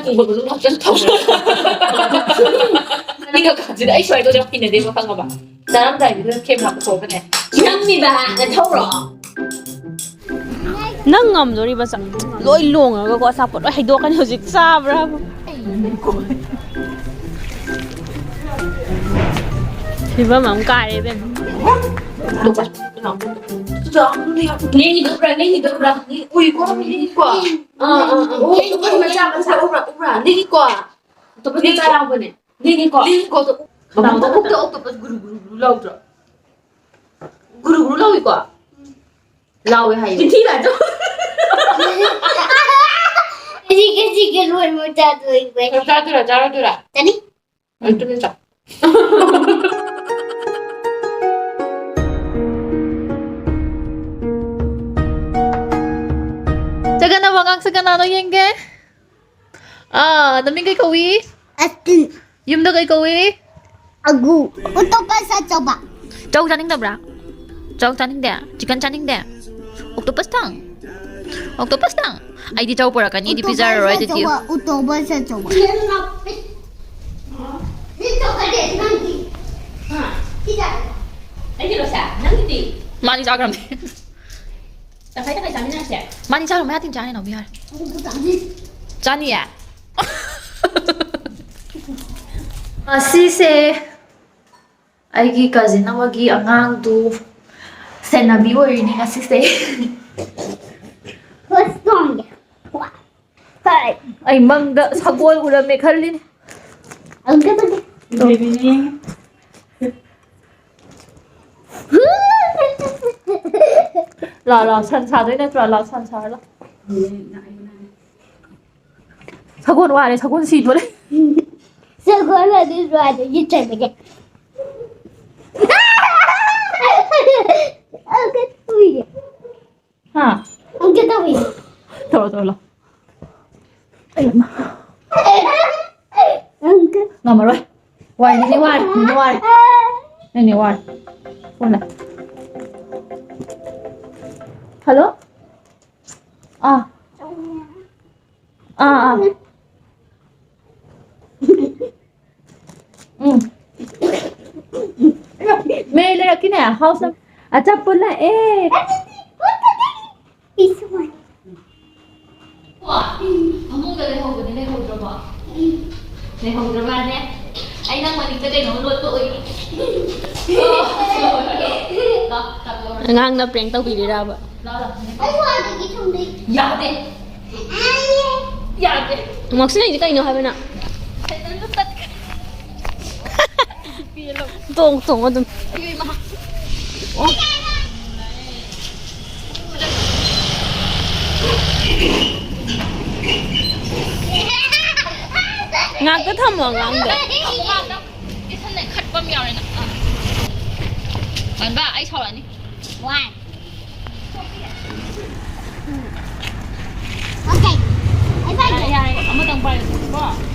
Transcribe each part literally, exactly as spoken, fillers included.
ꯈꯪꯕꯗꯨ ꯉꯥꯛꯇꯪ ꯊꯧꯔꯦ꯫ ꯅꯪꯒ ꯀꯥꯁꯤꯗ ꯑꯩ ꯁ꯭ꯋꯥꯏꯗ ꯌꯥꯝ ꯍꯩꯅꯗꯦꯕ, ꯈꯪꯉꯕ? ꯆꯥꯔꯝꯗꯥꯏꯗꯨꯗ ꯈꯦꯝ ꯍꯥꯞꯄ ꯊꯣꯛꯄꯅꯦ꯫ ꯅꯝꯃꯤꯕ ꯅꯊꯧꯔꯣ? ꯅꯪ ꯉꯝꯗꯣꯔꯤꯕ ꯆꯥꯛ? ꯂꯣꯏ ꯂꯣꯡꯉꯒꯀꯣ ꯑꯆꯥꯄꯣꯠ ꯂꯣꯏ ꯍꯩꯗꯣꯛꯀꯅꯤ ꯍꯧꯖꯤꯛ ꯆꯥꯕ꯭ꯔꯥꯕꯨ꯫ ꯐꯤꯕꯝ ꯑꯃ ꯀꯥꯔꯦ ꯏꯕꯦꯝꯃ꯫ ꯅꯦꯅꯦꯗꯨꯕ꯭ꯔꯥ, ꯅꯦꯅꯦꯗꯨꯕ꯭ꯔꯥ? ꯎꯏꯀꯣ, ꯎꯏꯀꯣ꯫ ꯑꯥ, ꯑꯥ, ꯑꯥ꯫ ꯎꯏ, ꯎꯏ, ꯃꯆꯥ, ꯃꯆꯥ, ꯎꯕ꯭ꯔꯥ, ꯎꯕ꯭ꯔꯥ? ꯅꯦꯅꯦꯀꯣ꯫ ꯑꯣꯛꯇꯣꯄꯁ ꯃꯆꯥ ꯌꯥꯎꯕꯅꯦ꯫ ꯅꯦꯅꯦꯀꯣ꯫ ꯅꯦꯅꯦꯀꯣ꯫ ꯃꯃꯥꯡꯗ ꯑꯣꯛꯇꯣꯄꯁ ꯒꯨꯔꯨ ꯒꯨꯔꯨ ꯒꯨꯔꯨ ꯂꯥꯎꯗ꯭ꯔꯣ? ꯒꯨꯔꯨ ꯒꯨꯔꯨ ꯂꯥꯎꯏꯀꯣ? ꯂꯥꯎꯋꯦ ꯍꯥꯏꯌꯦ꯫ ꯆꯤꯟꯊꯤ ꯂꯥꯛꯆꯧ꯫ ꯀꯦꯖꯤ, ꯀꯦꯖꯤꯒꯤ ꯂꯣꯏꯅꯃꯛ ꯆꯥꯗꯣꯏꯕ꯫ ꯅꯪ ꯆꯥꯗꯣꯏꯔꯥ, ꯆꯥꯔꯣꯏꯗꯣꯏꯔꯥ? ꯆꯥꯅꯤ꯫ ꯑꯗꯨꯗꯤ ꯆꯥꯎ꯫ ꯆꯒꯠꯅꯕ ꯑꯉꯥꯡꯁꯦ ꯀꯅꯥꯅꯣ ꯌꯦꯡꯒꯦ? ꯑꯥ, ꯅꯃꯤꯡ ꯀꯩ ꯀꯧꯏ? ꯑꯁꯇꯤꯟ꯫ ꯌꯨꯝꯗ ꯀꯩ ꯀꯧꯏ? ꯑꯒꯨ꯫ ꯑꯣꯛꯇꯣꯄꯁ ꯑꯆꯧꯕ꯫ ꯆꯧ ꯆꯥꯅꯤꯡꯗꯕ꯭ꯔꯥ? ꯆꯧ ꯆꯥꯅꯤꯡꯗꯦ? ꯆꯤꯛꯀꯟ ꯆꯥꯅꯤꯡꯗꯦ? ꯑꯣꯛꯇꯣꯄꯁꯇꯪ? ꯑꯣꯛꯇꯣꯄꯁꯇꯪ? ꯑꯩꯗꯤ ꯆꯧ ꯄꯨꯔꯛꯀꯅꯤ, ꯑꯩꯗꯤ ꯄꯤꯖꯔꯔꯣꯏ ꯑꯗꯨꯗꯤ꯫ ꯑꯣꯛꯇꯣꯄꯁ ꯑꯆꯧꯕ, ꯑꯣꯛꯇꯣꯄꯁ ꯑꯆꯧꯕ꯫ ꯃꯥꯗꯤ ꯆꯥꯈ꯭ꯔꯕꯅꯦ꯫ ꯇꯪꯈꯥꯏ ꯇꯪꯈꯥꯏ ꯆꯥꯃꯤꯟꯅꯔꯁꯦ꯫ ꯃꯥꯗꯤ ꯆꯥꯈ꯭ꯔꯕꯅꯦ, ꯃꯌꯥ ꯇꯤꯟ ꯆꯥꯅꯤ ꯅꯥꯎꯕꯤ ꯌꯥꯔꯦ꯫ ꯆꯥꯅꯤꯌꯦ? ꯑꯁꯤꯁꯦ ꯑꯩꯒꯤ cousin ꯑꯃꯒꯤ ꯑꯉꯥꯡꯗꯨ ꯁꯦꯟꯅꯕꯤ ꯑꯣꯏꯔꯤꯅꯤ ꯉꯁꯤꯁꯦ꯫ What's wrong? Hi. ꯑꯩ ꯃꯪꯗ ꯁꯒꯣꯜ ꯎꯔꯝꯃꯦ ꯈꯜꯂꯤꯅꯤ꯫ ꯑꯪꯀ ꯇꯧꯒꯦ꯫ ꯂꯥꯎ, ꯂꯥꯎ, ꯁꯟ ꯁꯥꯗꯣꯏ ꯅꯠꯇ꯭ꯔꯣ? ꯂꯥꯎ, ꯁꯟ ꯁꯥꯔꯣ, ꯂꯥꯎ꯫ ꯁꯒꯣꯜ ꯋꯥꯔꯦ, ꯁꯒꯣꯜ ꯁꯤꯗꯣꯔꯦ꯫ ꯁꯒꯣꯜ ꯑꯗꯨ ꯋꯥꯔꯦ, ꯌꯦꯠꯁꯟꯕꯒꯤ꯫ ꯑꯪꯀ ꯇꯧꯏꯌꯦ꯫ ꯍꯥ? ꯑꯪꯀ ꯇꯧꯏꯌꯦ꯫ ꯇꯧꯔꯣ, ꯇꯧꯔꯣ, ꯂꯥꯎ꯫ ꯑꯩ ꯑꯃ꯫ ꯑꯪꯀ꯫ ꯉꯝꯃꯔꯣꯏ꯫ ꯋꯥꯏ, ꯅꯦꯅꯦ ꯋꯥꯔꯦ, ꯅꯦꯅꯦ ꯋꯥꯔꯦ꯫ ꯅꯦꯅꯦ ꯋꯥꯔꯦ꯫ ꯐꯣꯟ ꯂꯥꯛꯑꯦ꯫ ꯍꯜꯂꯣ? ꯑꯥ꯫ ꯑꯥ, ꯑꯥ꯫ House number. ꯑꯆꯥꯄꯣꯠ ꯂꯥꯛꯑꯦ꯫ This one. ꯐꯃꯨꯡꯗ ꯂꯩꯍꯧꯕꯅꯤ, ꯂꯩꯍꯧꯗ꯭ꯔꯕꯣ? ꯂꯩꯍꯧꯗ꯭ꯔꯕꯅꯦ? ꯑꯩ ꯅꯪ ꯃꯅꯤꯡꯗ ꯀꯩꯅꯣꯝ ꯂꯣꯠꯄ ꯎꯏ꯫ ꯂꯥꯛ, ꯂꯥꯛ, ꯂꯥꯛ꯫ ꯑꯉꯥꯡꯅ prank ꯇꯧꯕꯤꯔꯤꯔꯕ? ꯂꯥꯛ, ꯂꯥꯛ꯫ ꯑꯩ ꯋꯥꯗꯒꯤ ꯊꯨꯝꯗꯩ꯫ ꯌꯥꯗꯦ꯫ ꯌꯥꯗꯦ꯫ ꯉꯥꯎꯁꯤꯟꯅꯩꯁꯦ ꯀꯩꯅꯣ ꯍꯥꯏꯕꯅ? ꯁꯥꯏꯀꯜꯗꯣ ꯇꯠꯈ꯭ꯔꯦ꯫ ꯇꯣꯡ ꯇꯣꯡ ꯑꯗꯨꯝ꯫ ꯉꯥꯛꯇ ꯊꯝꯃꯣ ꯑꯉꯥꯡꯗꯣ꯫ ꯏꯁꯟꯅ ꯈꯠꯄ ꯑꯃ ꯌꯥꯎꯔꯦ ꯅꯪ꯫ ꯑꯥ꯫ ꯄꯥꯟꯕ, ꯑꯩ ꯁꯥꯎꯔꯛꯑꯅꯤ꯫ One. Okay. ꯌꯥꯔꯦ, ꯌꯥꯔꯦ, ꯑꯃꯇꯪ ꯄꯥꯏꯌꯨ, ꯀꯣ?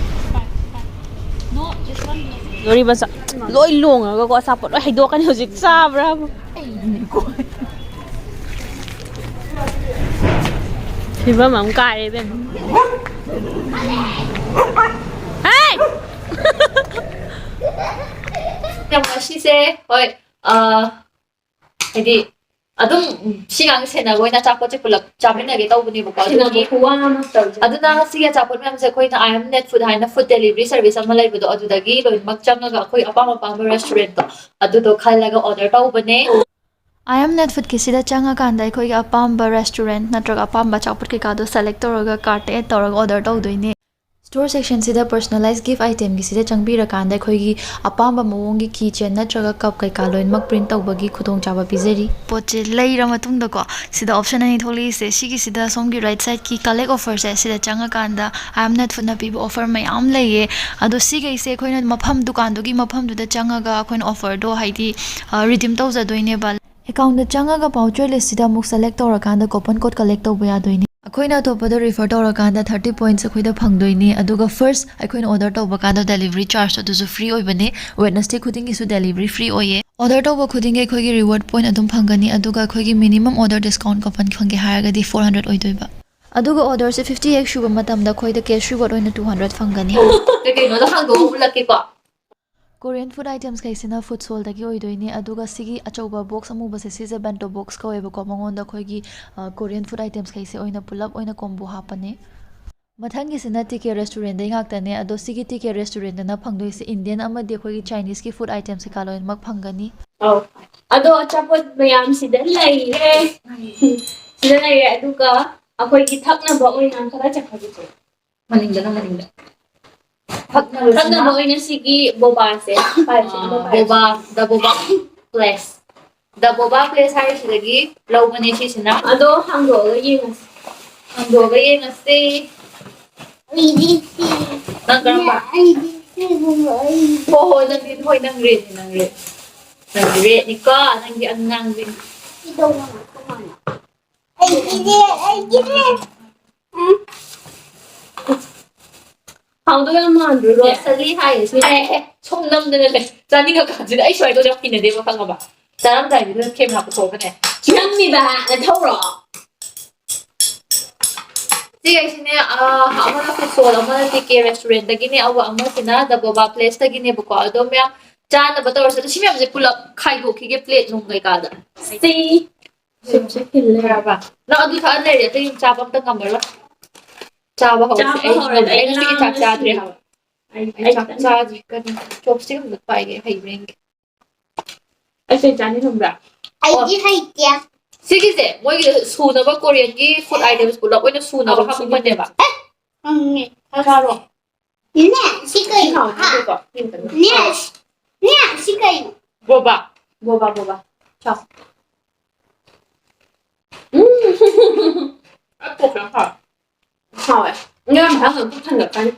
ꯄꯥꯏ, ꯄꯥꯏ꯫ No, this one, no. ꯂꯣꯔꯤ ꯃꯆꯥ ꯂꯣꯏ ꯂꯣꯡꯉꯒꯀꯣ, ꯑꯆꯥꯄꯣꯠ ꯂꯣꯏ ꯍꯩꯗꯣꯛꯀꯅꯤ ꯍꯧꯖꯤꯛ꯫ ꯆꯥꯕ꯭ꯔꯥꯕꯨ? ꯐꯤꯕꯝ ꯑꯃ ꯀꯥꯔꯦ ꯏꯕꯦꯝꯃ꯫ ꯍꯦ! ꯌꯥꯝ ꯉꯁꯤꯁꯦ, ꯍꯣꯏ, ꯑ, ꯍꯥꯏꯗꯤ, ꯑꯗꯨꯝ ꯁꯤ ꯉꯥꯡ ꯁꯦꯟꯅꯕ ꯑꯣꯏꯅ ꯑꯆꯥꯄꯣꯠꯁꯦ ꯄꯨꯂꯞ ꯆꯥꯃꯤꯟꯅꯒꯦ ꯇꯧꯕꯅꯦꯕꯀꯣ꯫ ꯑꯗꯨꯒꯤ, ꯁꯦꯟꯅꯕ ꯈꯨꯋꯥ ꯑꯃ ꯇꯧꯖꯩ꯫ ꯑꯗꯨꯅ ꯁꯤꯒꯤ ꯑꯆꯥꯄꯣꯠ ꯃꯌꯥꯝꯁꯦ ꯑꯩꯈꯣꯏꯅ I am Net Food ꯍꯥꯏꯅ food delivery service ꯑꯃ ꯂꯩꯕꯗꯣ, ꯑꯗꯨꯗꯒꯤ ꯂꯣꯏꯅꯃꯛ ꯆꯪꯉꯒ ꯑꯩꯈꯣꯏ ꯑꯄꯥꯝ ꯑꯄꯥꯝꯕ restaurantꯇꯣ ꯑꯗꯨꯗꯣ ꯈꯜꯂꯒ order ꯇꯧꯕꯅꯦ꯫ I am Net Foodꯀꯤꯁꯤꯗ ꯆꯪꯉꯀꯥꯟꯗ ꯑꯩꯈꯣꯏꯒꯤ ꯑꯄꯥꯝꯕ restaurant ꯅꯠꯇ꯭ꯔꯒ ꯑꯄꯥꯝꯕ ꯑꯆꯥꯄꯣꯠ ꯀꯩꯀꯥꯗꯣ select ꯇꯧꯔꯒ cart add ꯇꯧꯔꯒ order ꯇꯧꯗꯣꯏꯅꯦ꯫ Store sectionꯁꯤꯗ personalized gift itemꯒꯤꯁꯤꯗ ꯆꯪꯕꯤꯔꯀꯥꯟꯗ ꯑꯩꯈꯣꯏꯒꯤ ꯑꯄꯥꯝꯕ ꯃꯑꯣꯡꯒꯤ key chain ꯅꯠꯇ꯭ꯔꯒ cup ꯀꯩꯀꯥ ꯂꯣꯏꯅꯃꯛ print ꯇꯧꯕꯒꯤ ꯈꯨꯗꯣꯡꯆꯥꯕ ꯄꯤꯖꯔꯤ꯫ ꯄꯣꯠꯁꯦ ꯂꯩꯔ ꯃꯇꯨꯡꯗꯀꯣ, ꯁꯤꯗ option ꯑꯅꯤ ꯊꯣꯛꯂꯛꯏꯁꯦ, ꯁꯤꯒꯤꯁꯤꯗ ꯁꯣꯝꯒꯤ right sideꯀꯤ collect offerꯁꯦ, ꯁꯤꯗ ꯆꯪꯉꯀꯥꯟꯗ I am Net Foodꯅ ꯄꯤꯕ offer ꯃꯌꯥꯝ ꯂꯩꯌꯦ꯫ ꯑꯗꯣ ꯁꯤꯈꯩꯁꯦ ꯑꯩꯈꯣꯏꯅ ꯃꯐꯝ, ꯗꯨꯀꯥꯟꯗꯨꯒꯤ ꯃꯐꯝꯗꯨꯗ ꯆꯪꯉꯒ ꯑꯩꯈꯣꯏꯅ offerꯗꯣ ꯍꯥꯏꯗꯤ, ꯑ, redeem ꯇꯧꯖꯗꯣꯏꯅꯦꯕ꯫ Accountꯇ ꯆꯪꯉꯒ voucher listꯁꯤꯗ ꯑꯃꯨꯛ select ꯇꯧꯔꯀꯥꯟꯗ coupon code collect ꯇꯧꯕ ꯌꯥꯗꯣꯏꯅꯦ꯫ ꯑꯩꯈꯣꯏꯅ ꯑꯇꯣꯞꯄꯗ refer ꯇꯧꯔꯀꯥꯟꯗ thirty points ꯑꯩꯈꯣꯏꯗ ꯐꯪꯗꯣꯏꯅꯦ, ꯑꯗꯨꯒ first ꯑꯩꯈꯣꯏꯅ order ꯇꯧꯕ ꯀꯥꯟꯗ delivery charge ꯑꯗꯨꯁꯨ free ꯑꯣꯏꯕꯅꯦ꯫ Wednesday ꯈꯨꯗꯤꯡꯒꯤꯁꯨ delivery free ꯑꯣꯏꯌꯦ꯫ Order ꯇꯧꯕ ꯈꯨꯗꯤꯡꯒꯤ ꯑꯩꯈꯣꯏꯒꯤ reward point ꯑꯗꯨꯝ ꯐꯪꯒꯅꯤ, ꯑꯗꯨꯒ ꯑꯩꯈꯣꯏꯒꯤ minimum order discount coupon ꯐꯪꯒꯦ ꯍꯥꯏꯔꯒꯗꯤ four hundred ꯑꯣꯏꯗꯣꯏꯕ꯫ ꯑꯗꯨꯒ orderꯁꯦ fifty X ꯁꯨꯕ ꯃꯇꯝꯗ ꯑꯩꯈꯣꯏꯗ cash reward ꯑꯣꯏꯅ two hundred ꯐꯪꯒꯅꯤ꯫ ꯀꯩ ꯀꯩꯅꯣꯗꯣ ꯍꯥꯡꯗꯣꯛꯑ ꯎꯠꯂꯛꯀꯦꯀꯣ꯫ Korean food items ꯈꯩꯁꯤꯅ ꯐꯨꯗ ꯁꯣꯜꯗꯒꯤ ꯑꯣꯏꯗꯣꯏꯅꯦ꯫ ꯑꯗꯨꯒ ꯁꯤꯒꯤ ꯑꯆꯧꯕ ꯕꯣꯛꯁ ꯑꯃꯨꯕꯁꯦ, ꯁꯤꯁꯦ ꯕꯦꯟꯇꯣ ꯕꯣꯛꯁ ꯀꯧꯋꯦꯕꯀꯣ꯫ ꯃꯉꯣꯟꯗ ꯑꯩꯈꯣꯏꯒꯤ, ꯑ, Korean food items ꯈꯩꯁꯦ ꯑꯣꯏꯅ ꯄꯨꯂꯞ ꯑꯣꯏꯅ ꯀꯣꯝꯕꯣ ꯍꯥꯞꯄꯅꯦ꯫ ꯃꯊꯪꯒꯤꯁꯤꯅ ꯇꯤ ꯀꯦ ꯔꯦꯁꯇꯨꯔꯦꯟꯗꯩ ꯉꯥꯛꯇꯅꯦ꯫ ꯑꯗꯣ ꯁꯤꯒꯤ ꯇꯤ ꯀꯦ ꯔꯦꯁꯇꯨꯔꯦꯟꯗꯅ ꯐꯪꯗꯣꯏꯁꯦ ꯏꯟꯗꯤꯌꯟ ꯑꯃꯗꯤ ꯑꯩꯈꯣꯏꯒꯤ ꯆꯥꯏꯅꯤꯁꯀꯤ ꯐꯨꯗ items ꯀꯩꯀꯥ ꯂꯣꯏꯅꯃꯛ ꯐꯪꯒꯅꯤ꯫ ꯑꯧ꯫ ꯑꯗꯣ ꯑꯆꯥꯄꯣꯠ ꯃꯌꯥꯝꯁꯤꯗ ꯂꯩꯔꯦ꯫ ꯁꯤꯗ ꯂꯩꯔꯦ꯫ ꯑꯗꯨꯒ ꯑꯩꯈꯣꯏꯒꯤ ꯊꯛꯅꯕ ꯑꯣꯏꯅ ꯈꯔ ꯆꯠꯈ꯭ꯔꯒꯦ꯫ ꯃꯅꯤꯡꯗꯅ ꯃꯅꯤꯡꯗ꯫ ꯊꯛꯅꯕꯁꯤꯅ ꯊꯛꯅꯕ ꯑꯣꯏꯅ ꯁꯤꯒꯤ ꯕꯣꯕꯥꯁꯦ ꯄꯥꯏꯁꯦ, ꯑꯥ, ꯑꯃ ꯄꯥꯏꯁꯦ꯫ ꯕꯣꯕꯥ, the Boba Place꯫ The Boba Place ꯍꯥꯏꯔꯤꯁꯤꯗꯒꯤ ꯂꯧꯕꯅꯦ ꯁꯤꯁꯤꯅ꯫ ꯑꯗꯣ ꯍꯥꯡꯗꯣꯛꯑꯒ ꯌꯦꯡꯉꯁꯤ꯫ ꯍꯥꯡꯗꯣꯛꯑꯒ ꯌꯦꯡꯉꯁꯤ꯫ ꯑꯩꯗꯤ ꯁꯤ-, ꯅꯪ ꯀꯔꯝꯕ? ꯑꯩꯗꯤ ꯁꯤꯒꯨꯝꯕ, ꯑꯩꯗꯤ ꯍꯣ, ꯍꯣ, ꯅꯪꯗꯤ, ꯍꯣꯏ, ꯅꯪ ꯔꯦꯗꯅꯤ, ꯅꯪ ꯔꯦꯗ꯫ ꯅꯪꯗꯤ ꯔꯦꯗꯅꯤꯀꯣ, ꯅꯪꯗꯤ ꯑꯉꯥꯡꯕꯤꯅꯤ꯫ ꯁꯤ ꯇꯧꯕ ꯉꯥꯛꯇ ꯃꯥꯜꯂꯦ꯫ ꯑꯩꯒꯤꯅꯦ, ꯑꯩꯒꯤꯅꯦ꯫ ꯎꯝ꯫ ꯍꯥꯎꯗꯣꯏ ꯌꯥꯝ ꯃꯥꯟꯗ꯭ꯔꯣ? ꯔꯣꯁꯂꯤ ꯍꯥꯏꯌꯦ ꯁꯤ꯫ ꯑꯦ, ꯑꯦ, ꯁꯣꯝ ꯅꯝꯗꯅ ꯂꯩ꯫ ꯆꯥꯅꯤꯡꯉꯀꯥꯟꯁꯤꯗ ꯑꯩ ꯁ꯭ꯋꯥꯏꯗ ꯌꯥꯝ ꯍꯩꯅꯗꯦꯕ, ꯈꯪꯉꯕ? ꯆꯥꯔꯝꯗꯥꯏꯁꯤꯗ ꯀꯦꯃꯦꯔꯥ ꯄꯨꯊꯣꯛꯑꯒꯅꯦ꯫ ꯅꯝꯃꯤꯕ ꯅꯊꯧꯔꯣ? ꯁꯤꯈꯩꯁꯤꯅꯦ, ꯑ, ꯑꯃꯅ ꯐꯨꯗ ꯁꯣꯜ, ꯑꯃꯅ ꯇꯤ ꯀꯦ ꯔꯦꯁꯇꯨꯔꯦꯟꯗꯒꯤꯅꯦ, ꯑꯗꯨꯒ ꯑꯃꯁꯤꯅ ꯗ ꯕꯣꯕꯥ ꯄ꯭ꯂꯦꯁꯇꯒꯤꯅꯦꯕꯀꯣ꯫ ꯑꯗꯣ ꯃꯌꯥꯝ ꯆꯥꯅꯕ ꯇꯧꯔꯁꯦ꯫ ꯑꯗꯣ ꯁꯤ ꯃꯌꯥꯝꯁꯦ ꯄꯨꯂꯞ ꯈꯥꯏꯗꯣꯛꯈꯤꯒꯦ ꯄ꯭ꯂꯦꯠ ꯅꯨꯡ ꯀꯩꯀꯥꯗ꯫ ꯁꯤ꯫ ꯁꯨꯞꯁꯦ ꯊꯤꯜꯂꯦ꯫ ꯌꯥꯔꯕ? ꯅꯪ ꯑꯗꯨ ꯊꯛꯑ ꯂꯩꯔꯦ, ꯑꯇꯩ ꯆꯥꯕ ꯑꯝꯇ ꯉꯝꯃꯔꯣꯏ꯫ ꯆꯥꯕ ꯍꯧꯔꯁꯦ꯫ ꯆꯥꯕ ꯑꯩ ꯍꯧꯔꯁꯦ꯫ ꯉꯝꯗ꯭ꯔꯦ꯫ ꯑꯩ ꯑꯩ ꯉꯁꯤꯒꯤ ꯆꯥꯛ ꯂꯥꯝꯕꯁꯤ꯫ ꯆꯥꯗ꯭ꯔꯤ ꯍꯥꯏꯕ꯫ ꯑꯩ, ꯑꯩ ꯑꯩ ꯆꯥꯛ ꯆꯥꯅꯤꯡ- ꯆꯥꯗ꯭ꯔꯤ꯫ ꯀꯔꯤ? ꯆꯣꯞꯁꯇꯤꯛ ꯑꯝꯇ ꯄꯥꯏꯒꯦ, ꯍꯩꯕ꯭ꯔꯥ ꯌꯦꯡꯒꯦ꯫ ꯑꯩ ꯀꯩ ꯆꯥꯅꯤ ꯈꯪꯕ꯭ꯔꯥ? ꯑꯩꯗꯤ ꯑꯣ꯫ ꯍꯩꯇꯦ꯫ ꯁꯤꯒꯤꯁꯦ ꯃꯣꯏꯒꯤ ꯁꯨꯅꯕ ꯀꯣꯔꯤꯌꯟꯒꯤ ꯐꯨꯗ items ꯄꯨꯂꯞ ꯑꯣꯏꯅ ꯁꯨꯅꯕ ꯑꯧ, ꯁꯤꯒꯤ ꯍꯥꯞꯄꯛꯄꯅꯦꯕ꯫ ꯈꯪꯉꯦ꯫ ꯆꯥꯔꯣ꯫ ꯅꯦ, ꯁꯤ ꯀꯩꯅꯣ? ꯁꯤ ꯍꯥꯎꯕꯅꯦ, ꯍꯥ? ꯀꯣ? ꯁꯤ ꯀꯩꯅꯣ? ꯅꯦ, ꯅꯦ, ꯁꯤ ꯀꯩꯅꯣ? ꯕꯣꯕꯥ꯫ ꯕꯣꯕꯥ, ꯕꯣꯕꯥ꯫ ꯆꯥꯎ꯫ ꯎꯝ꯫ ꯑ, ꯄꯣꯛ ꯌꯥꯝ ꯍꯥꯎꯋꯦ꯫ ꯍꯥꯎꯋꯦ꯫ ꯉꯥ ꯃꯍꯥꯎ ꯑꯃ ꯄꯨꯛ ꯊꯟꯒꯠꯀꯅꯤ꯫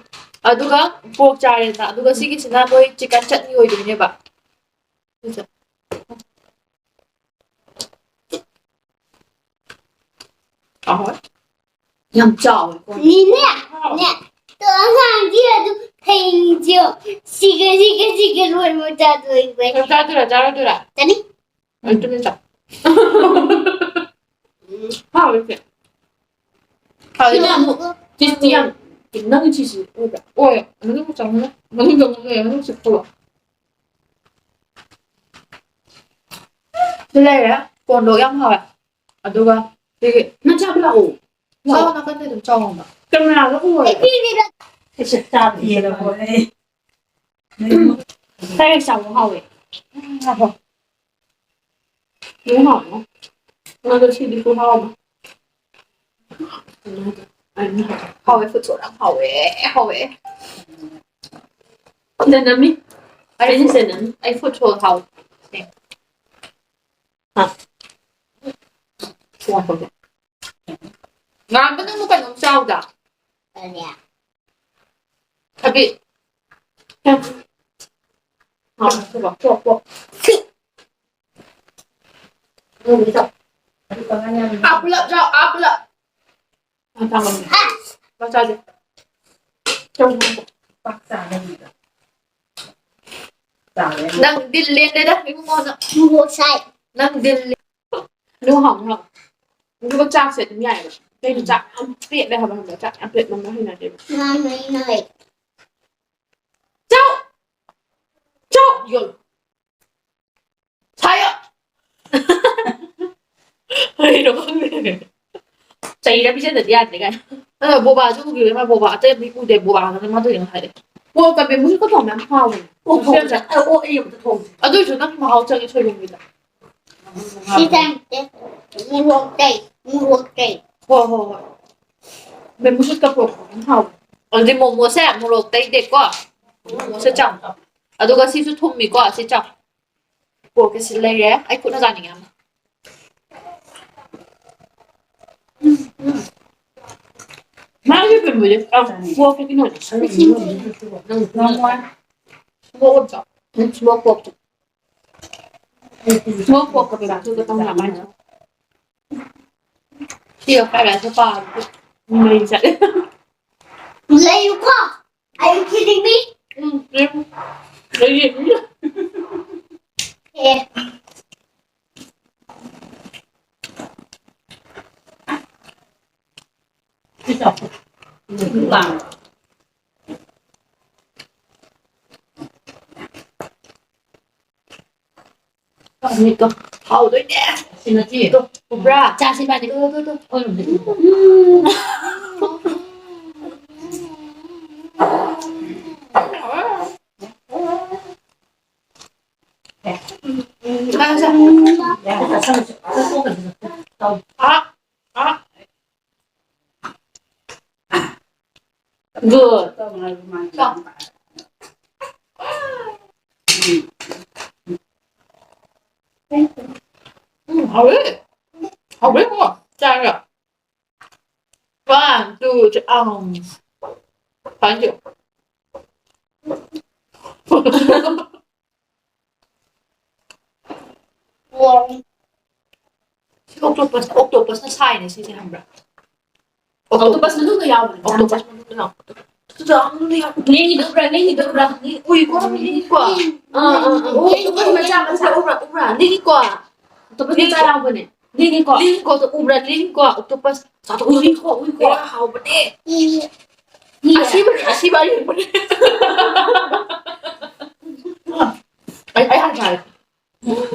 ꯑꯗꯨꯒ ꯄꯣꯛ ꯆꯥꯔꯦꯗꯅ, ꯑꯗꯨꯒ ꯁꯤꯒꯤꯁꯤꯅ ꯃꯣꯏ ꯆꯤꯀꯟ ꯆꯠꯅꯤ ꯑꯣꯏꯗꯣꯏꯅꯦꯕ꯫ ꯑꯍꯣꯏ꯫ ꯌꯥꯝ ꯆꯥꯎꯋꯦꯀꯣ꯫ ꯅꯤꯅꯦ, ꯅꯦ, ꯇꯣ ꯑꯉꯥꯡꯒꯤ ꯑꯗꯨ ꯍꯌꯦꯡꯁꯨ ꯁꯤꯒ, ꯁꯤꯒ, ꯁꯤꯒ ꯂꯣꯏꯅꯃꯛ ꯆꯥꯗꯣꯏꯕ꯫ ꯅꯪ ꯆꯥꯗꯣꯏꯔꯥ, ꯆꯥꯔꯣꯏꯗꯣꯏꯔꯥ? ꯆꯥꯅꯤ꯫ ꯑꯩ ꯇꯨꯃꯤꯟ ꯆꯥꯎ꯫ ꯍꯥꯎꯋꯦ, ꯆꯦ꯫ ꯍꯥꯎꯋꯦ, ꯁꯤꯅ ꯑꯗꯨꯝ꯫ ꯑꯃꯨꯛ ꯇꯦꯁꯇꯤ ꯌꯥꯝ, ꯅꯪꯒꯤ ꯆꯤꯁꯤ ꯑꯣꯏꯕ꯭ꯔꯥ? ꯑꯣꯏ, ꯃꯅꯨꯡ ꯆꯪꯉꯨꯅꯦ꯫ ꯃꯅꯨꯡ ꯆꯪꯉꯨꯅꯦ, ꯃꯅꯨꯡ ꯆꯪꯉꯨꯅꯦ꯫ ꯁꯤ ꯂꯩꯔꯦ꯫ ꯀꯣꯔꯟ ꯗꯣꯒ ꯌꯥꯝ ꯍꯥꯎꯋꯦ꯫ ꯑꯗꯨꯒ ꯁꯤꯒꯤ ꯅꯪ ꯆꯥꯕ ꯂꯥꯛꯑꯣ꯫ ꯆꯥꯎ, ꯅꯥꯀꯟꯗ ꯑꯗꯨꯝ ꯆꯥꯎ ꯍꯥꯏꯕ꯫ ꯀꯦꯃꯦꯔꯥꯗ ꯎꯔꯣꯏ꯫ ꯑꯩꯁꯦ ꯆꯥꯕ ꯍꯦꯜꯂꯕꯣ ꯑꯩ꯫ ꯈꯔ ꯆꯥꯎꯕ ꯍꯥꯎꯋꯦ꯫ ꯎꯝ, ꯍꯥꯎ꯫ ꯎꯝ, ꯍꯥꯎ꯫ ꯑꯗꯣ ꯁꯤꯗꯤ ꯈꯨꯍꯥꯎ ꯑꯃ꯫ ꯍꯥꯎꯋꯦ, ꯐꯨꯠ ꯁꯣꯜ ꯌꯥꯝ ꯍꯥꯎꯋꯦ, ꯍꯥꯎꯋꯦ꯫ ꯅꯪ ꯅꯝꯃꯤ? ꯑꯩ ꯑꯩꯅ ꯁꯤꯗ ꯅꯝꯃꯤ꯫ ꯑꯩ ꯐꯨꯠ ꯁꯣꯜ ꯍꯥꯎꯋꯦ꯫ ꯍꯥ? ꯉꯥꯟꯕ ꯅꯪꯕꯨ ꯀꯩꯅꯣꯝ ꯆꯥꯎꯗ꯫ ꯀꯔꯤ? ꯊꯕꯤ꯫ ꯍꯥꯎ, ꯄꯣꯛ, ꯄꯣꯛ꯫ ꯑꯥ, ꯄꯨꯂꯞ ꯆꯥꯎ, ꯑꯥ, ꯄꯨꯂꯞ꯫ ꯄꯥꯛ ꯆꯥꯗꯦ꯫ ꯅꯪ ꯗꯤꯜ ꯂꯦꯟꯗꯦꯗ, ꯏꯕꯨꯡꯉꯣ, ꯅꯪ꯫ ꯃꯣꯔꯣꯛ ꯁꯥꯏ꯫ ꯅꯪ ꯗꯤꯜ ꯂꯦꯟ-, ꯑꯗꯨ ꯍꯥꯎꯅꯤ, ꯍꯥꯎꯅꯤ꯫ ꯑꯗꯨꯒ ꯆꯥꯛꯁꯦ ꯑꯗꯨꯝ ꯌꯥꯏꯑꯕ꯫ ꯑꯩꯗꯤ ꯆꯥꯛ ꯌꯥꯝ ꯄꯦꯠꯂꯦ ꯍꯥꯏꯕ, ꯈꯪꯕ꯭ꯔꯥ? ꯆꯥꯛ ꯌꯥꯝ ꯄꯦꯠꯃꯟꯕ ꯍꯩꯅꯗꯦꯕ꯫ ꯃꯥ ꯃꯩ ꯃꯩ꯫ ꯆꯥꯎ! ꯆꯥꯎ! ꯌꯣꯜꯂꯨ꯫ ꯁꯥꯏꯌꯣ! ꯀꯩꯅꯣ ꯈꯪꯗꯦ꯫ ꯆꯩꯔ ꯄꯤꯖꯗꯗꯤ ꯌꯥꯗ꯭ꯔꯦ ꯀꯥꯏꯅ꯫ ꯑꯗꯣ ꯕꯣꯕꯥꯁꯨ ꯎꯈꯤꯕꯩ ꯃꯥ ꯕꯣꯕꯥ ꯑꯇꯩ ꯑꯃꯗꯤ ꯎꯗꯦ, ꯕꯣꯕꯥ ꯈꯛꯇꯅꯦ ꯃꯥ ꯇꯧꯔꯤꯗꯣ ꯍꯥꯏꯔꯦ꯫ ꯄꯣꯛ ꯀꯞꯄꯦ, ꯃꯣꯏꯁꯨ ꯀꯣꯊꯣꯡ ꯃꯌꯥꯝ ꯍꯥꯎꯕꯅꯦ꯫ ꯑꯣꯛ ꯊꯣꯡꯕꯁꯦ, ꯑ, ꯑꯣꯛ ꯑꯩ ꯑꯝꯇ ꯊꯣꯡꯗ꯭ꯔꯤ꯫ ꯑꯗꯨ ꯑꯣꯏꯁꯨ ꯅꯪ ꯃꯍꯥꯎ ꯆꯪꯉꯦ ꯁꯣꯏꯕꯨꯝꯒꯤꯗ꯫ ꯁꯤ ꯆꯥꯅꯤꯡꯗꯦ꯫ ꯃꯣꯔꯣꯛ ꯇꯩ, ꯃꯣꯔꯣꯛ ꯇꯩ꯫ ꯍꯣꯏ, ꯍꯣꯏ, ꯍꯣꯏ꯫ ꯕꯦꯝꯕꯨ ꯁꯨꯠꯀ ꯄꯣꯔꯛꯄ ꯑꯗꯨꯝ ꯍꯥꯎꯕꯅꯦ꯫ ꯑꯗꯨꯗꯤ ꯃꯣꯃꯣꯁꯦ ꯃꯣꯔꯣꯛ ꯇꯩꯗꯦꯀꯣ꯫ ꯃꯣꯃꯣꯁꯦ ꯆꯥꯎ꯫ ꯑꯗꯨꯒ ꯁꯤꯁꯨ ꯊꯨꯝꯃꯤꯀꯣ, ꯁꯤ ꯆꯥꯎ꯫ ꯄꯣꯔꯛꯀꯦ ꯁꯤ ꯂꯩꯔꯦ꯫ ꯑꯩ ꯈꯨꯠꯅ ꯆꯥꯅꯤꯡꯉꯦ ꯌꯥꯝꯅ꯫ ꯃꯥꯒꯤ ꯀꯩꯅꯣꯁꯦ, ꯑ, ꯄꯣꯔꯛꯀꯦ ꯀꯩꯅꯣꯁꯦ꯫ ꯅꯪ ꯉꯝꯃꯣꯏ꯫ ꯁ꯭ꯃꯣꯛ ꯑꯣꯏꯕ ꯆꯥꯎ꯫ ꯁ꯭ꯃꯣꯛ ꯄꯣꯔꯛꯀ ꯀꯩꯅꯣ ꯑꯗꯨꯒ ꯇꯧꯅꯕ ꯍꯥꯏꯅ꯫ ꯁꯤꯒ ꯐ꯭ꯔꯥꯏ ꯔꯥꯏꯁꯀ ꯄꯥꯕꯗꯤ ꯃꯩ ꯆꯠꯂꯦ꯫ ꯂꯩꯌꯨꯀꯣ꯫ Are you kidding me? ꯎꯝ, ꯎꯝ꯫ ꯂꯩꯌꯦ꯫ ꯑꯦ꯫ ꯍꯥꯎꯗꯣꯏꯅꯦ꯫ ꯁꯤ ꯅꯠꯇꯦ꯫ ꯇꯣ, ꯎꯕ꯭ꯔꯥ? ꯆꯥꯁꯤ ꯏꯕꯥꯅꯤ꯫ ꯇꯣ, ꯇꯣ, ꯇꯣ꯫ ꯍꯣꯏ, ꯍꯣꯏ꯫ ꯎꯝ, ꯆꯥ, ꯆꯥ꯫ ꯑ, ꯑ꯫ Good. ꯎꯝ, ꯍꯥꯎꯋꯦ꯫ ꯍꯥꯎꯋꯦꯀꯣ꯫ ꯆꯥꯔꯒ꯫ One, two, three, ꯎꯝ꯫ ꯐꯥꯏꯟ ꯇꯧ꯫ ꯁꯤ octopus, octopusꯅ ꯁꯥꯏꯅꯦ ꯁꯤꯁꯦ, ꯈꯪꯕ꯭ꯔꯥ? Octopus ꯃꯅꯨꯡꯗ ꯌꯥꯎꯕꯅꯦ, ꯃꯆꯥ, ꯃꯆꯥ꯫ Octopus ꯃꯅꯨꯡꯗ ꯌꯥꯎꯕꯅꯦ꯫ ꯂꯦꯡꯉꯤꯗꯣ ꯎꯕ꯭ꯔꯥ? ꯂꯦꯡꯉꯤꯗꯣ ꯎꯕ꯭ꯔꯥ? ꯎꯏꯀꯣ, ꯂꯦꯡꯉꯤꯀꯣ꯫ ꯑꯥ, ꯑꯥ, ꯑꯥ꯫ ꯑꯣ, octopus ꯃꯆꯥ, ꯃꯆꯥ꯫ ꯎꯕ꯭ꯔꯥ? ꯎꯕ꯭ꯔꯥ? ꯂꯦꯡꯉꯤꯀꯣ꯫ Octopus ꯃꯆꯥ ꯌꯥꯎꯕꯅꯦ꯫ ꯂꯦꯡꯉꯤꯀꯣ꯫ ꯂꯦꯡꯉꯤꯀꯣ, ꯑꯗꯣ ꯎꯕ꯭ꯔꯥ? ꯂꯦꯡꯉꯤꯀꯣ, octopus꯫ ꯎꯏꯀꯣ, ꯎꯏꯀꯣ꯫ ꯑꯦ, ꯍꯥꯎꯕꯅꯦ꯫ ꯏ꯫ ꯑꯁꯤꯕꯅꯦ, ꯑꯁꯤꯕ ꯑꯔꯤꯕꯅꯦ꯫ ꯑꯩ, ꯑꯩ ꯍꯥꯟꯅ ꯆꯥꯔꯦ꯫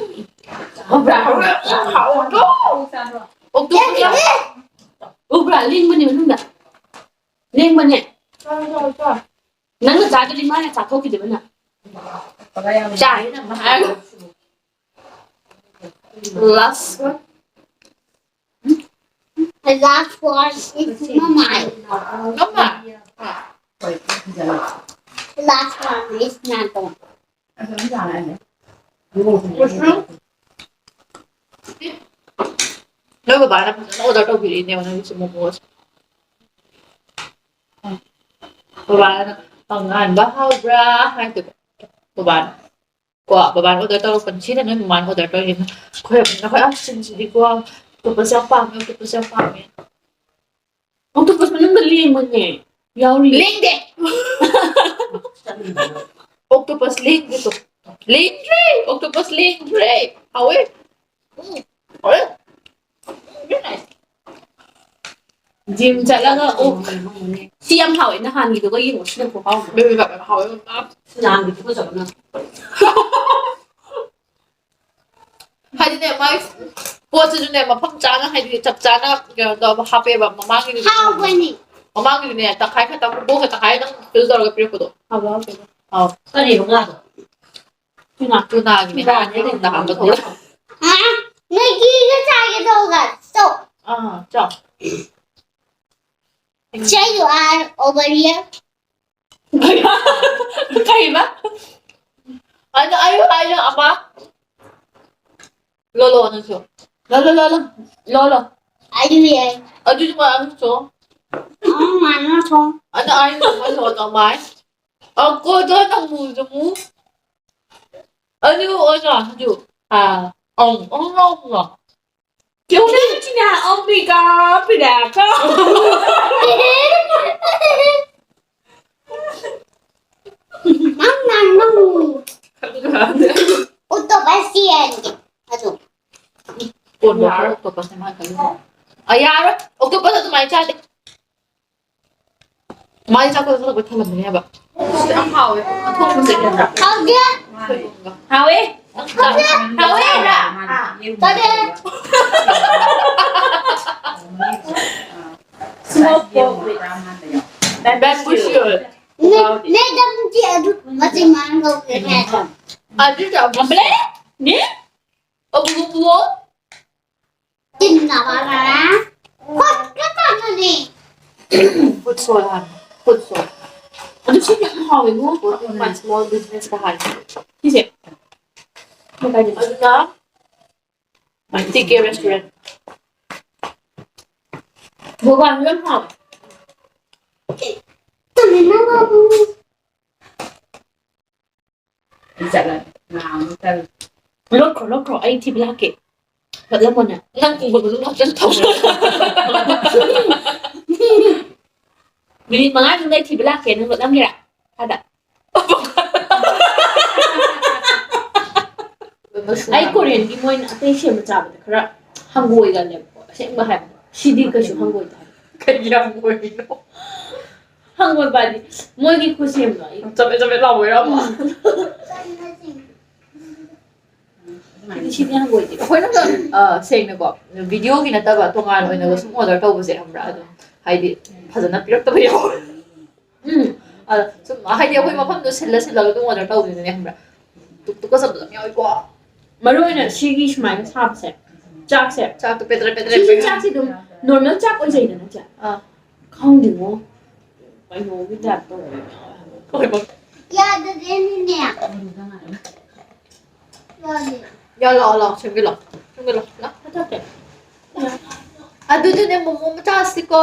ꯎꯕ꯭ꯔꯥ? ꯍꯥꯎꯗ꯭ꯔꯣ? Octopus ꯌꯥꯝ ꯎꯕ꯭ꯔꯥ? ꯂꯦꯡꯕꯅꯦ ꯃꯅꯨꯡꯗ꯫ ꯂꯦꯡꯕꯅꯦ꯫ ꯆꯥꯔꯣ, ꯆꯥꯔꯣ, ꯆꯥꯔꯣ꯫ ꯅꯪꯅ ꯆꯥꯗ꯭ꯔꯗꯤ ꯃꯥꯅ ꯆꯥꯊꯣꯛꯈꯤꯗꯣꯏꯕ ꯅꯪ꯫ ꯆꯥꯔꯦ ꯅꯪ ꯍꯥꯏꯔꯒ꯫ Last one. The last one is Mama. Mama. The last one is Nando. Mushroom? ꯅꯣꯏ ꯕꯕꯥꯅ ꯐꯖꯅ order ꯇꯧꯕꯤꯔꯛꯏꯅꯦꯕ ꯅꯪꯒꯤꯁꯦ, momos꯫ ꯕꯕꯥꯅ "ꯇꯣꯉꯥꯟꯕ ꯍꯥꯎꯕ꯭ꯔꯥ?" ꯍꯥꯏꯗꯣꯏꯕ꯫ ꯕꯕꯥꯅ꯫ ꯀꯣ, ꯕꯕꯥꯅ order ꯇꯧꯔꯛꯄꯅꯤ꯫ ꯁꯤꯅ ꯅꯣꯏ ꯃꯃꯥꯅ order ꯇꯧꯔꯤꯅꯤ꯫ ꯑꯩꯈꯣꯏ, ꯑꯩꯈꯣꯏ ꯑꯍꯟꯁꯤꯡꯁꯤꯗꯤꯀꯣ, octopus ꯌꯥꯝ ꯄꯥꯝꯃꯦ, octopus ꯌꯥꯝ ꯄꯥꯝꯃꯦ꯫ Octopus ꯃꯅꯨꯡꯗ ꯂꯦꯡꯕꯅꯦ꯫ ꯌꯥꯎꯔꯤ꯫ ꯂꯦꯡꯗꯦ꯫ Octopus ꯂꯦꯡꯗꯦ ꯇꯣ꯫ ꯂꯦꯡꯗ꯭ꯔꯦ꯫ Octopus ꯂꯦꯡꯗ꯭ꯔꯦ꯫ ꯍꯥꯎꯋꯦ꯫ ꯎꯝ, ꯍꯥꯎꯋꯦ꯫ Very nice꯫ Gym ꯆꯠꯂꯒ ꯑꯣꯛ꯫ ꯁꯤ ꯌꯥꯝ ꯍꯥꯎꯋꯦ꯫ ꯅꯍꯥꯟꯒꯤꯗꯨꯒ ꯌꯦꯡꯉꯣ꯫ ꯁꯤꯅ ꯈꯨꯍꯥꯎ ꯑꯃ꯫ Baby back ꯌꯥꯝ ꯍꯥꯎꯋꯦ, ꯃꯃꯥ꯫ ꯅꯍꯥꯟꯒꯤꯗꯨꯒ ꯆꯞ ꯃꯥꯟꯅꯩ꯫ ꯍꯥꯏꯗꯤꯅꯦ, ꯃꯥꯒꯤ ꯄꯣꯠꯁꯤꯁꯨꯅꯦ, ꯃꯐꯝ ꯆꯥꯅ, ꯍꯥꯏꯗꯤ ꯆꯞ ꯆꯥꯅ ꯀꯩꯅꯣ ꯇꯧꯕ ꯍꯥꯞꯄꯦꯕ ꯃꯃꯥꯡꯒꯤꯗꯨꯗꯤ꯫ ꯍꯥꯎꯕꯅꯤ꯫ ꯃꯃꯥꯡꯒꯤꯗꯨꯅꯦ, ꯇꯪꯈꯥꯏ ꯈꯛꯇꯪ, ꯕꯣꯛꯁ ꯇꯪꯈꯥꯏꯗꯪ ꯐꯤꯜ ꯇꯧꯔꯒ ꯄꯤꯔꯛꯄꯗꯣ꯫ ꯍꯥꯎꯕ ꯍꯥꯎꯇꯦꯗ꯫ ꯑꯥꯎ꯫ ꯀꯔꯤꯕ ꯉꯥꯗꯣ? ꯇꯨꯅꯥ꯫ ꯇꯨꯅꯥꯒꯤꯅꯦ꯫ ꯇꯨꯅꯥꯅꯦ꯫ ꯇꯨꯅꯥ ꯍꯥꯞꯄ ꯊꯣꯛꯂꯛꯑꯦ꯫ ꯑ, ꯅꯣꯏꯒꯤꯒ ꯆꯥꯒꯦ ꯇꯧꯕ꯫ ꯆꯥꯎ꯫ ꯑꯥ, ꯆꯥꯎ꯫ Sir, you are over here. ꯀꯩꯕ? ꯑꯗꯣ ꯑꯩ ꯍꯥꯏꯅ ꯑꯃ ꯂꯣꯂꯣ ꯅꯪꯁꯨ꯫ ꯂꯣꯂꯣ, ꯂꯣꯂꯣ꯫ ꯂꯣꯂꯣ꯫ ꯑꯩꯁꯨ ꯌꯥꯏ꯫ ꯑꯗꯨꯁꯨ ꯃꯥ ꯑꯗꯨꯁꯨ꯫ ꯑ, ꯃꯥꯅ ꯊꯣꯡ꯫ ꯑꯗꯣ ꯑꯩ ꯊꯣꯡꯕ ꯂꯣꯂꯣ ꯃꯥꯏ꯫ ꯑ, ꯀꯣꯗꯣ ꯅꯪ ꯃꯨꯁꯨ ꯃꯨ꯫ ꯑꯗꯨ ꯑꯣꯖꯥ, ꯑꯗꯨ꯫ ꯑ, ꯑꯪ, ꯑꯪ, ꯑꯪ, ꯑꯪ꯫ ꯆꯤꯅꯥ ꯑꯝꯕꯤꯀꯥ ꯄꯤꯔꯛꯀ꯫ ꯅꯪ, ꯅꯪ, ꯅꯪ꯫ ꯑꯣꯛꯇꯣꯄꯁꯇꯤ ꯌꯥꯟꯒꯦ꯫ ꯑꯗꯨ꯫ ꯀꯣꯟꯅ ꯑꯣꯛꯇꯣꯄꯁꯅꯦ ꯃꯥ ꯈꯜꯂꯤꯁꯦ꯫ ꯑ, ꯌꯥꯔꯣꯏ꯫ ꯑꯣꯛꯇꯣꯄꯁ ꯑꯗꯨꯃꯥꯏꯅ ꯆꯥꯗꯦ꯫ ꯃꯥꯗꯤ ꯆꯥꯛ ꯆꯥꯊꯣꯛꯄ ꯊꯜꯂꯝꯃꯅꯦꯕ꯫ ꯌꯥꯝ ꯍꯥꯎꯋꯦ꯫ ꯑꯊꯣꯡꯕꯁꯦ ꯈꯪꯕ꯭ꯔꯥ? ꯍꯥꯎꯇꯦ꯫ ꯁꯣꯏꯕꯨꯝꯒ꯫ ꯍꯥꯎꯋꯦ꯫ ꯍꯥꯎꯋꯦ꯫ ꯆꯥꯗꯦ꯫ Smoke pork with bamboo shoot. May-, madam ꯗꯤ ꯑꯗꯨ ꯃꯆꯤꯟ ꯃꯥꯟ ꯂꯧꯒꯦ, madam꯫ ꯑꯗꯨꯗꯤ ꯑꯃꯨꯛ ꯑꯝꯕꯂꯦ? ꯅꯦ? Abu Abu. ꯇꯤꯟꯅꯕ ꯈꯔ ꯈꯣꯠꯀꯗꯕꯅꯤ꯫ Food soul ꯍꯥꯏꯕ꯫ Food soul꯫ ꯑꯗꯨ ꯁꯤ ꯌꯥꯝ ꯍꯥꯎꯋꯦꯉꯣ꯫ Food soul ꯍꯥꯏꯕ꯫ Small business ꯀ ꯍꯥꯏ꯫ ꯁꯤꯁꯦ꯫ ꯑꯗꯨꯅ ꯇꯤ ꯀꯦ restaurant꯫ ꯕꯣꯕꯥꯁꯨ ꯌꯥꯝ ꯍꯥꯎꯋꯦ꯫ ꯇꯨꯃꯤꯟꯅ ꯂꯥꯛꯎ꯫ ꯂꯣꯠꯈ꯭ꯔꯣ, ꯂꯣꯠꯈ꯭ꯔꯣ, ꯑꯩ ꯊꯤꯕ ꯂꯥꯛꯀꯦ꯫ ꯂꯣꯠꯂꯝꯃꯣꯅꯦ꯫ ꯅꯪ ꯎꯕꯗꯨ ꯑꯗꯨꯝ ꯍꯥꯞꯆꯤꯟ ꯊꯝꯃꯣ꯫ ꯃꯤꯅꯤꯠ ꯃꯉꯥ ꯃꯅꯨꯡꯗ ꯑꯩ ꯊꯤꯕ ꯂꯥꯛꯀꯦ, ꯅꯪ ꯂꯣꯠꯂꯝꯒꯦꯔꯥ? ꯑꯗ꯫ ꯑꯩ ꯀꯣꯔꯤꯌꯟꯒꯤ ꯃꯣꯏꯅ ꯑꯇꯩ ꯁꯦꯝꯕ ꯆꯥꯕꯗ ꯈꯔ ꯍꯪꯒꯣꯏꯒꯜꯂꯦꯕꯀꯣ, ꯑꯁꯦꯡꯕ ꯍꯥꯏꯕꯗꯣ꯫ ꯁꯤꯗꯤ ꯀꯩꯁꯨ ꯍꯪꯒꯣꯏꯗꯦ ꯍꯥꯏꯕ꯫ ꯀꯩꯒꯤ ꯍꯪꯒꯣꯏꯔꯤꯅꯣ? ꯍꯪꯒꯣꯏꯕ ꯍꯥꯏꯗꯤ ꯃꯣꯏꯒꯤ ꯈꯨꯠꯁꯦꯝꯗꯣ ꯑꯩ ꯆꯕꯦꯠ ꯆꯕꯦꯠ ꯂꯥꯎꯕꯩꯔꯕ? ꯎꯝ꯫ ꯁꯤꯗꯤ ꯍꯪꯒꯣꯏꯗꯦ꯫ ꯑꯩꯈꯣꯏꯅꯒ, ꯑ, ꯁꯦꯡꯅꯀꯣ, ꯚꯤꯗꯤꯑꯣꯒꯤ ꯅꯠꯇꯕ ꯇꯣꯉꯥꯟ ꯑꯣꯏꯅꯒ ꯁꯨꯝ ꯑꯣꯔꯗꯔ ꯇꯧꯕꯁꯦ, ꯈꯪꯕ꯭ꯔꯥ? ꯑꯗꯨꯝ ꯍꯥꯏꯗꯤ ꯐꯖꯅ ꯄꯤꯔꯛꯇꯕ ꯌꯥꯎꯋꯦ꯫ ꯎꯝ꯫ ꯑꯗ ꯁꯨꯝ ꯍꯥꯏꯗꯤ ꯑꯩꯈꯣꯏ ꯃꯐꯝꯗꯣ ꯁꯤꯜꯂ ꯁꯤꯜꯂꯒ ꯑꯗꯨꯝ ꯑꯣꯔꯗꯔ ꯇꯧꯕꯅꯤꯅꯅꯦ, ꯈꯪꯕ꯭ꯔꯥ? ꯇꯨꯛ ꯇꯨꯛꯀ ꯆꯠꯄꯗꯣ ꯌꯥꯝ ꯌꯥꯎꯋꯤꯀꯣ꯫ ꯃꯔꯨ ꯑꯣꯏꯅ ꯁꯤꯒꯤ ꯁꯨꯃꯥꯏꯅ ꯁꯥꯕꯁꯦ, ꯆꯥꯛꯁꯦ꯫ ꯆꯥꯛꯇꯣ ꯄꯦꯗ꯭ꯔꯦ ꯄꯦꯗ꯭ꯔꯦ ꯁꯤꯒꯤ ꯄꯦꯗ꯭ꯔꯦ꯫ ꯆꯥꯛꯁꯦ ꯑꯗꯨꯝ ꯅꯣꯔꯃꯦꯜ ꯆꯥꯛ ꯑꯣꯏꯖꯩꯗꯅ, ꯆꯦ? ꯑꯥ꯫ ꯈꯪꯗꯦꯉꯣ꯫ ꯀꯩꯅꯣꯒꯤ ꯇꯥꯏꯞ ꯇꯧꯋꯦ꯫ ꯍꯣꯏ, ꯍꯣꯏ꯫ ꯌꯥꯗꯗꯦꯅꯤꯅꯦ꯫ ꯌꯥꯗꯦ꯫ ꯌꯥ, ꯂꯥꯛꯑꯣ, ꯂꯥꯛꯑꯣ, ꯁꯦꯝꯕꯤꯔꯣ꯫ ꯁꯦꯝꯕꯤꯔꯣ꯫ ꯂꯥꯛꯑꯣ꯫ ꯐꯠꯇꯕꯅꯦ꯫ ꯑꯗꯨꯗꯨꯅꯦ, ꯃꯣꯃꯣ ꯃꯆꯥꯁꯤꯀꯣ꯫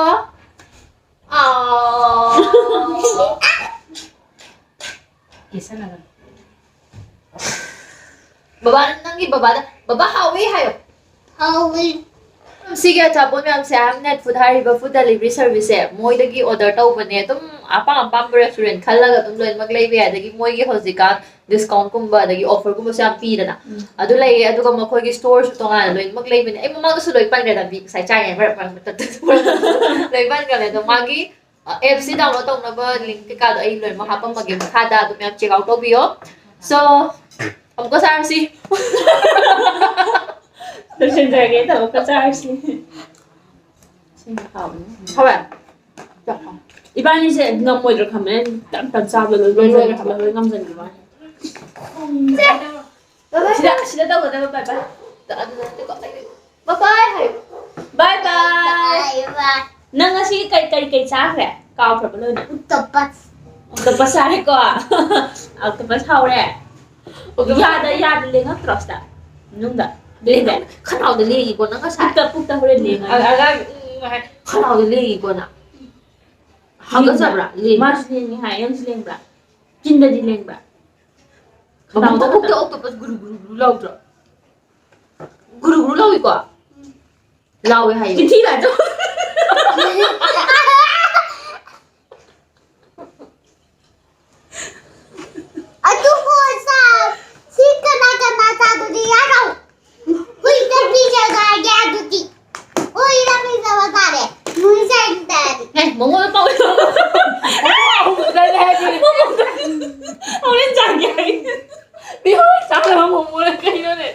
ꯑꯥ꯫ ꯕꯕꯥ, ꯅꯪꯒꯤ ꯕꯕꯥꯗ, "ꯕꯕꯥ, ꯍꯥꯎꯋꯤ" ꯍꯥꯏꯌꯣ꯫ ꯍꯥꯎꯋꯤ꯫ ꯁꯤꯒꯤ ꯑꯆꯥꯄꯣꯠ ꯃꯌꯥꯝꯁꯦ ꯍꯦꯝꯅꯦꯠ ꯐꯨꯗ ꯍꯥꯏꯔꯤꯕ ꯐꯨꯗ ꯗꯦꯂꯤꯚꯔꯤ ꯁꯔꯚꯤꯁꯁꯦ ꯃꯣꯏꯗꯒꯤ ꯑꯣꯔꯗꯔ ꯇꯧꯕꯅꯦ꯫ ꯑꯗꯨꯝ ꯑꯄꯥꯝ ꯑꯄꯥꯝꯕ ꯔꯦꯁꯇꯨꯔꯦꯟ ꯈꯜꯂꯒ ꯑꯗꯨꯝ ꯂꯣꯏꯅꯃꯛ ꯂꯩꯕ ꯌꯥꯏ꯫ ꯑꯗꯒꯤ ꯃꯣꯏꯒꯤ ꯍꯧꯖꯤꯛꯀꯥꯟ ꯗꯤꯁꯀꯥꯎꯟꯠꯀꯨꯝꯕ ꯑꯗꯒꯤ ꯑꯣꯐꯔꯒꯨꯝꯕꯁꯨ ꯌꯥꯝ ꯄꯤꯗꯅ꯫ ꯎꯝ꯫ ꯑꯗꯨ ꯂꯩꯌꯦ꯫ ꯑꯗꯨꯒ ꯃꯈꯣꯏꯒꯤ ꯁ꯭ꯇꯣꯔꯁꯨ ꯇꯣꯉꯥꯟꯅ ꯂꯣꯏꯅꯃꯛ ꯂꯩꯕꯅꯦ꯫ ꯑꯩ ꯃꯃꯥꯡꯗꯁꯨ ꯂꯣꯏ ꯄꯟꯈ꯭ꯔꯦ, ꯂꯝꯕꯤ ꯉꯁꯥꯏ ꯆꯥꯏꯉꯩ ꯃꯔꯛ ꯃꯔꯛ ꯃꯔꯛꯇ ꯂꯣꯏ ꯄꯟꯈ꯭ꯔꯕꯅꯦ꯫ ꯑꯗꯣ ꯃꯥꯒꯤ ꯑꯦꯞꯁꯤ ꯗꯥꯎꯟꯂꯣꯗ ꯇꯧꯅꯕ ꯂꯤꯡ ꯀꯩꯀꯥꯗꯣ ꯑꯩ ꯂꯣꯏꯅꯃꯛ ꯍꯥꯄꯝꯃꯒꯦ ꯃꯈꯥꯗ, ꯑꯗꯨꯝ ꯌꯥꯝ ꯆꯦꯛ ꯑꯥꯎꯠ ꯇꯧꯕꯤꯌꯣ꯫ So, ꯑꯃꯨꯛꯀ ꯆꯥꯔꯁꯤ꯫ ꯂꯣꯏꯁꯤꯟꯖꯔꯒꯦ, ꯊꯕꯛꯀ ꯆꯥꯔꯁꯤ꯫ ꯁꯤꯅ ꯍꯥꯎꯕꯅꯤ꯫ ꯍꯥꯎꯋꯦ? ꯏꯕꯥꯅꯤꯁꯦ ꯉꯝꯃꯣꯏꯗ꯭ꯔꯥ ꯈꯪꯕꯅꯦ, ꯇꯞ ꯇꯞ ꯆꯥꯕꯗ ꯂꯣꯏ ꯂꯣꯏ ꯂꯣꯏ ꯂꯣꯏ ꯂꯣꯏ ꯉꯝꯖꯟꯈꯤꯕ ꯋꯥꯅꯤ꯫ ꯁꯤꯗ, ꯁꯤꯗ ꯇꯧꯒꯗꯕ ꯕꯥꯏ ꯕꯥꯏ꯫ ꯑꯗꯨ ꯅꯠꯇꯦꯀꯣ, ꯑꯩ ꯕꯥꯏ ꯕꯥꯏ ꯍꯥꯏꯌꯨ꯫ ꯕꯥꯏ ꯕꯥꯏ꯫ ꯕꯥꯏ ꯕꯥꯏ꯫ ꯅꯪ ꯉꯁꯤ ꯀꯩ, ꯀꯩ, ꯀꯩ ꯆꯥꯈ꯭ꯔꯦ? ꯀꯥꯎꯈ꯭ꯔꯕ ꯂꯣꯏꯅ? Octopus꯫ Octopus ꯆꯥꯔꯦꯀꯣ? Octopus ꯍꯥꯎꯔꯦ? Octopus ꯌꯥꯗ, ꯌꯥꯗ ꯂꯦꯡꯉꯛꯇ꯭ꯔꯣ ꯁꯤꯗ? ꯃꯅꯨꯡꯗ? ꯂꯦꯡꯉꯦ꯫ ꯈꯅꯥꯎꯗ ꯂꯦꯡꯉꯤꯀꯣ ꯅꯪ ꯉꯁꯥꯏ? ꯄꯨꯛꯇ, ꯄꯨꯛꯇ ꯍꯣꯔꯦꯟ ꯂꯦꯡꯉꯅꯤ꯫ ꯑ-, ꯑꯉꯥꯡ, ꯎꯝ, ꯍꯥꯏ꯫ ꯈꯅꯥꯎꯗ ꯂꯦꯡꯉꯤꯀꯣ ꯅꯪ? ꯍꯥꯒꯠꯆꯕ꯭ꯔꯥ? ꯂꯦꯡꯕ꯭ꯔꯥ? ꯂꯦꯡꯕ꯭ꯔꯥ? ꯃꯥꯁꯨ ꯂꯦꯡꯉꯤ ꯍꯥꯏ, ꯅꯪꯁꯨ ꯂꯦꯡꯕ꯭ꯔꯥ? ꯆꯤꯟꯗꯗꯤ ꯂꯦꯡꯕ꯭ꯔꯥ? ꯃꯕꯨꯛ, ꯈꯅꯥꯎꯗ ꯃꯕꯨꯛꯇ ꯈꯛꯇ? Octopus ꯒꯨꯔꯨ ꯒꯨꯔꯨ ꯒꯨꯔꯨ ꯂꯥꯎꯗ꯭ꯔꯣ? ꯒꯨꯔꯨ ꯒꯨꯔꯨ ꯂꯥꯎꯏꯀꯣ? ꯂꯥꯎꯋꯦ ꯍꯥꯏꯌꯨ꯫ ꯆꯤꯟꯊꯤ ꯂꯥꯛꯆꯧ꯫ ꯑꯗꯨꯕꯨ ꯁꯥ, ꯁꯤ ꯀꯅꯥ ꯀꯅꯥ ꯆꯥꯗꯣꯏꯅꯣ ꯌꯥꯔꯣ? ꯍꯨꯏꯗ ꯄꯤꯖꯒꯦ ꯑꯗꯨꯗꯤ꯫ ꯍꯨꯏꯗ ꯄꯤꯖꯕ ꯇꯥꯔꯦ꯫ ꯅꯨꯡ ꯆꯥꯏꯗꯤ ꯇꯥꯔꯦ꯫ ꯑꯦ, ꯃꯉꯣꯟꯗ ꯄꯥꯎ ꯂꯩ꯫ ꯍꯣꯔꯦꯟ ꯆꯥꯒꯦ ꯍꯥꯏ꯫ ꯃꯤ ꯍꯣꯔꯦꯟ ꯆꯥꯅꯕ ꯃꯣꯃꯣꯅ ꯀꯩꯅꯣꯅꯦ?